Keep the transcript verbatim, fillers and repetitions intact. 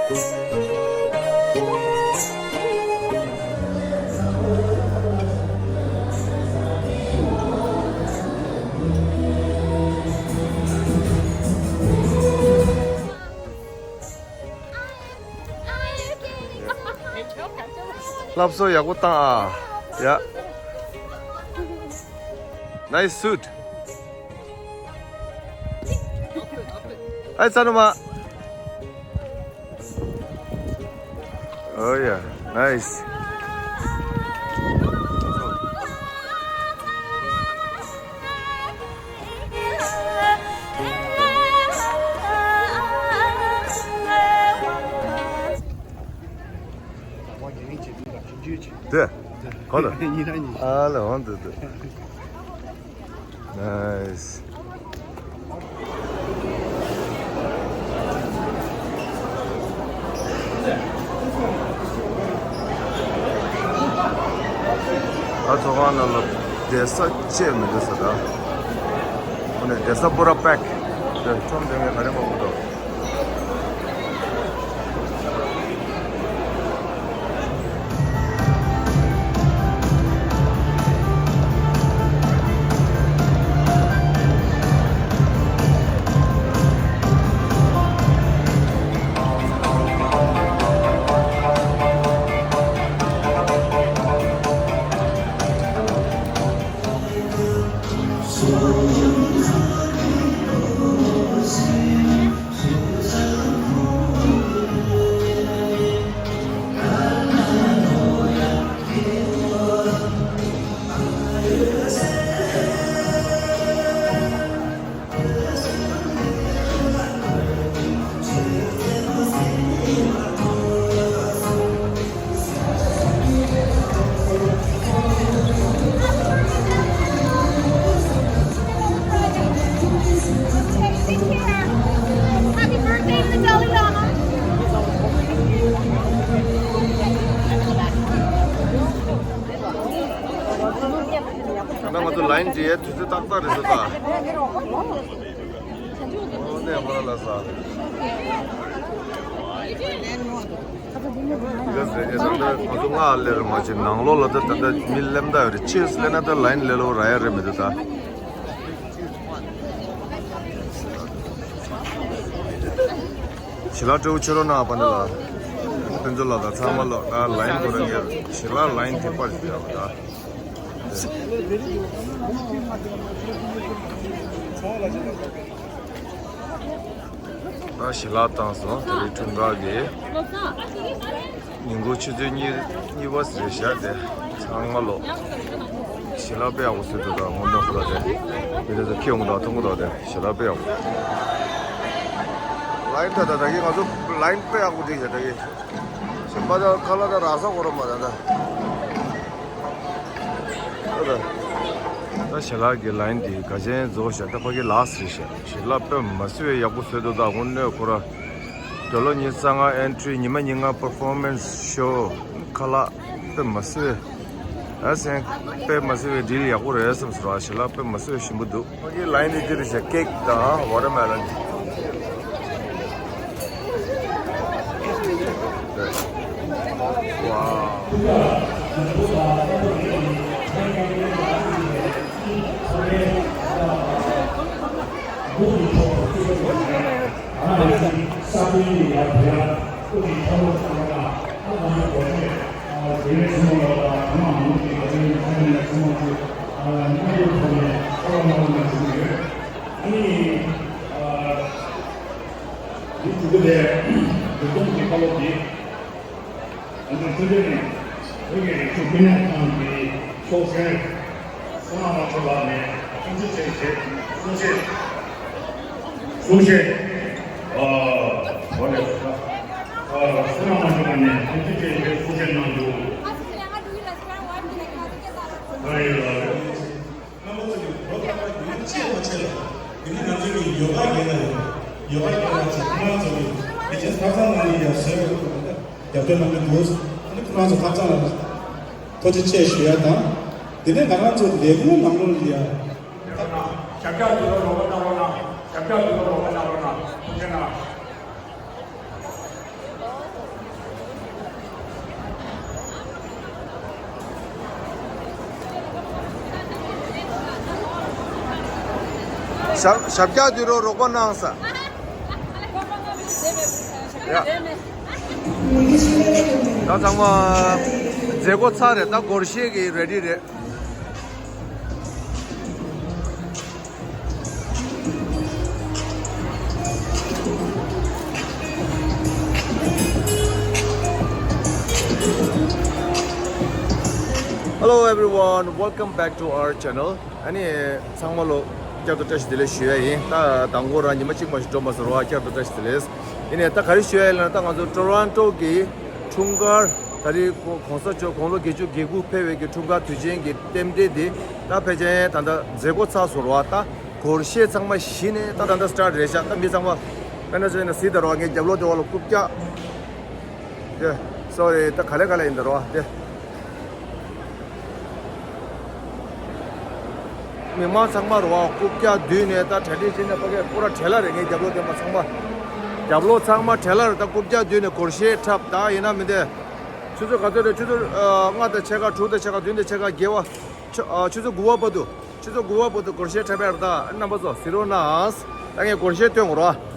ལྷ་བཟོ་ཡག་པོ་བཏང་ཨ། ཡ། Nice suit. ཨའི་ཚ་ནུ་མ། Oh yeah, nice. དེ། ག་ལ། ཨ་ལ་འོང་དུ་དུ། Nice. ཨ་ཚོ་ཁང་ནང་ལ་བསྡད་ས་བཅས་མི་འདུག་ས་ད། ཁོ་ནས་བསྡད་ས་པུ་ར་པེག་དེ་ཁྲོམ་དེ་ངས་ག་རེ་མ་གོ་འདུག་ད་ང་ཚོ་ལའིན་བརྗེ་ཡའི་དུས་ཚོད་ཏག་ཏག་རེད་ཟེར་ད། ཨོ་ནས་ཧོ་ར་ལ་ས། ང་ཚོ་ང་ལེར་མ་བྱེད་ནང་ལོགས་ལ་ད་ད་ལྟ་མི་ལེམ་ད་ཡོད་རེད། ཕྱིས་ལེན་ན་ད་ལའིན་ལེ་ལོ་ར་ཡ་རེད་མི་འདུག་ད། ཞི་ལ་སྤྲེའུ་ཆེ་རོ་ན་པ་འདི་ལ། ཕུན་ཚོགས་ལ་ད་ཚང་མ་ལོ་ད་ལའིན་དུ་ར་ཉལ་ཞི་ལ་ལའིན་ཐེག་པར་ཞིག་ཡོད་པ་ད། ད་ཞི་ལ་བཏང་སོང་། དེ་རིང་འཁྲུངས་སྐར་གྱི་ཉིན་གུང་ཆུ་ཚོད་གཉིས་གཉིས་པ་ཟེར་བཞག་དེ་ཚང་མ་ལོ། ཞི་ལ་དཔེ་ཡག་པོ་བཟོས་འདུག་ད་སྔོན་འགྲོ་ཁོ་ལ་དེ་མི་དེ་ཚོ་ཁྱེད་འོང་དང་ཐུང་གུ་དང་དེ་ཞི་ལ་དཔེ་ཡག་པོ། ལའིན་ད་ད་ད་གི་ང་ཚོ་ལའིན་དཔེ་ཡག་པོ་བསྒྲིགས་བཞག་ད་གི། ཞིམ་པ་དང་ཁ་ལག་དང་ར་ས་གོ་ར་མ་ད་ད། ད་ཞལ་ལག་གི་ལའིན་འདི་ག་ཅན་རྫོགས་ཤག་ད་ཕ་གི་ལ་སི་རེད་ཤག་ཞལ་ལག་དཔེ་མ་སྲིད་པའི་ཡག་པོ་བཟོས་འདུག་ད་དངོས་གནས་ཁོ་ར། འདོད་ལོ་ཉི་ཤུ་རྩ་ལྔ་ཨེན་ཊི་རི་ཉི་མ་ཉིན་ལྔ་པར་ཕོར་མན་སི་ཤོ། ཁ་ལག་དཔེ་མ་སྲིད་པའི། ཨ་སེང་དཔེ་མ་སྲིད་པའི་ཌིལ་ཡག་པོ་རེད་བསམ་སོང་ར། ཞལ་ལག་དཔེ་མ་སྲིད་པའི་ཞིམ་པོ་འདུག་ཕ་གི་ལའིན་འདི་འདིར་བཞག་ཀེག་དང་ཝ་ཊར་མེ་ལོན། ཝའོ། ཨ་ནི། ཨ། འདི་གྲུབ་པ་དེ། འབྲི་གུང་གི་བཀའ་སློབ་དེ། ང་ཚོ་ཐུན་ཏེ་ནས་བོད་ཀྱི་རིག་གཞུང་སྐུ་ཉག་ཁང་གི་ཚོགས་གཙོ་བསོད་ནམས་དབང་ཕྱུག་ལགས་ནས་ཐུགས་རྗེ་ཆེ་ཞེས་གསུང་བཤད། གསུང་བཤད། ཨ། འོ་ལེ། ཨ། བསོད་ནམས་དབང་ཕྱུག་ལགས་ནས་ཐུགས་རྗེ་ཆེ་ཞེས་གསུང་བཤད་གནང་འདུག་ཨ་ཡོད་ལགས། རྣམ་པ་ཚོ་གི་ལོ་ལྟར་ཡུན་ཆད་མ་ཆད་ལ་ཡིན་ན་ང་ཚོའི་གི་ཡོ་ག་རྒན་ལགས་ཡོད། ཡོ་ག་རྒན་ལགས་ཚོ་ཁོ་རང་ཚོ་གི་དེ་རྗེས་ཐབ་ཚང་ནང་ནས་ཡར་བཟོས་ཡོད་པ་རྒྱབ་སྐྱོར་གནང་གི་འདུག་ཨ་ནི་ཁོ་རང་ཚོ་ཐབ་ཚང་ལ་ཐུགས་རྗེ་ཆེ་ཞུ་ཡ་དང་། དེ་ནས་ང་རང་ཚོ་ལས་ཁུངས་ནང་ལོགས་ལ་ཡ། ཞབས་བཀྱག་དུས་ལ་རོགས་པ་གནང་རོགས་གནང་། ཞབས་བཀྱག་དུས་ལ་རོགས་པ་གནང་རོགས་གནང་། ཐུགས་རྗེ་གནང་། ཞབས་ཞབས་བཀྱག་དུས་རོགས་རོགས་པ་གནང་ས། ཡ། ད་ཚང་མ་མཛད་སྒོ་ཚར་རེད། ད་སྒོར་གཞས་ཀྱི་རེ་ཌི་རེད། Hello everyone, welcome back to our channel. ཨ་ནི་ཚང་མ་ལོ་བསྐྱར་དུ་བཀྲ་ཤིས་བདེ་ལེགས་ཞུ་ཡ་ཡིན། ད་དང་པོ་རང་ཉི་མ་གཅིག་མ་ཞིག་འགྲོ་མ་སོང་བ། བསྐྱར་དུ་བཀྲ་ཤིས་བདེ་ལེགས། ཡིན་ནའི་ད་ག་རེ་ཞུ་ཡ་ཡིན་ལབ་ན། ད་ང་ཚོ་ཊོ་རོན་ཊོ་གི་འཁྲུངས་སྐར་ད་རེས་གོང་ས་མཆོག་དགུང་ལོ་བརྒྱད་ཅུ་གྱ་དགུ་ཕེབས་པའི་གི་འཁྲུངས་སྐར་དུས་ཆེན་གྱི་རྟེན་འབྲེལ་འདི་ད་ཕལ་ཆེར་ད་ལྟ་མཛད་སྒོ་ཚར་སོང་བ། ད་སྒོར་གཞས་ཚང་མ་གཞི་ནས་ད་ད་ལྟ་སི་ཊར་ཊི་རེད་ཤག་ད་མི་ཚང་མ་དཔེར་ན་ཆ་བཞག་ན་གཟིགས་དང་རོགས། ངའི་རྒྱབ་ལོགས་དེ་བ་ལ་རྐུབ་བཀྱག་དེ། སོ་རི། ད་ག་ལེ་ག་ལེ་ཡིན་ད་རོ་དེ། མི་མང་ཚང་མ་རོ་རྐུབ་བཀྱག་བསྡུས་ནས་ད་གྲ་སྒྲིག་བྱས་ནས་ཕ་གིར་པུ་ར་བྲེལ་ལ་རེད། ངའི་རྒྱབ་ལོགས་དེ་མ་ཚང་མ། རྒྱབ་ལོགས་ཚང་མ་བྲེལ་ལ་རེད། ད་རྐུབ་བཀྱག་བསྡུས་ནས་སྒོར་གཞས་འཁྲབ། ད་ཡིན་ན་མི་འདི། ཆུ་ཚོད་ག་ཚོད་རེད། ཆུ་ཚོད་ལྔ་དང་ཕྱེད་ཀ། དྲུག་དང་ཕྱེད་ཀ། བདུན་དང་ཕྱེད་ཀ། བརྒྱད་པ། ཆུ་ཨ་ཆུ་ཚོད་དགུ་པ་བར་དུ། ཆུ་ཚོད་དགུ་པ་བར་དུ་སྒོར་གཞས་འཁྲབ་པ་རེད། ད་རྣམ་པ་ཚོ་གཟིགས་རོགས་གནང་། ད་ངས་སྒོར་གཞས་སྟོན་དགོས་ར།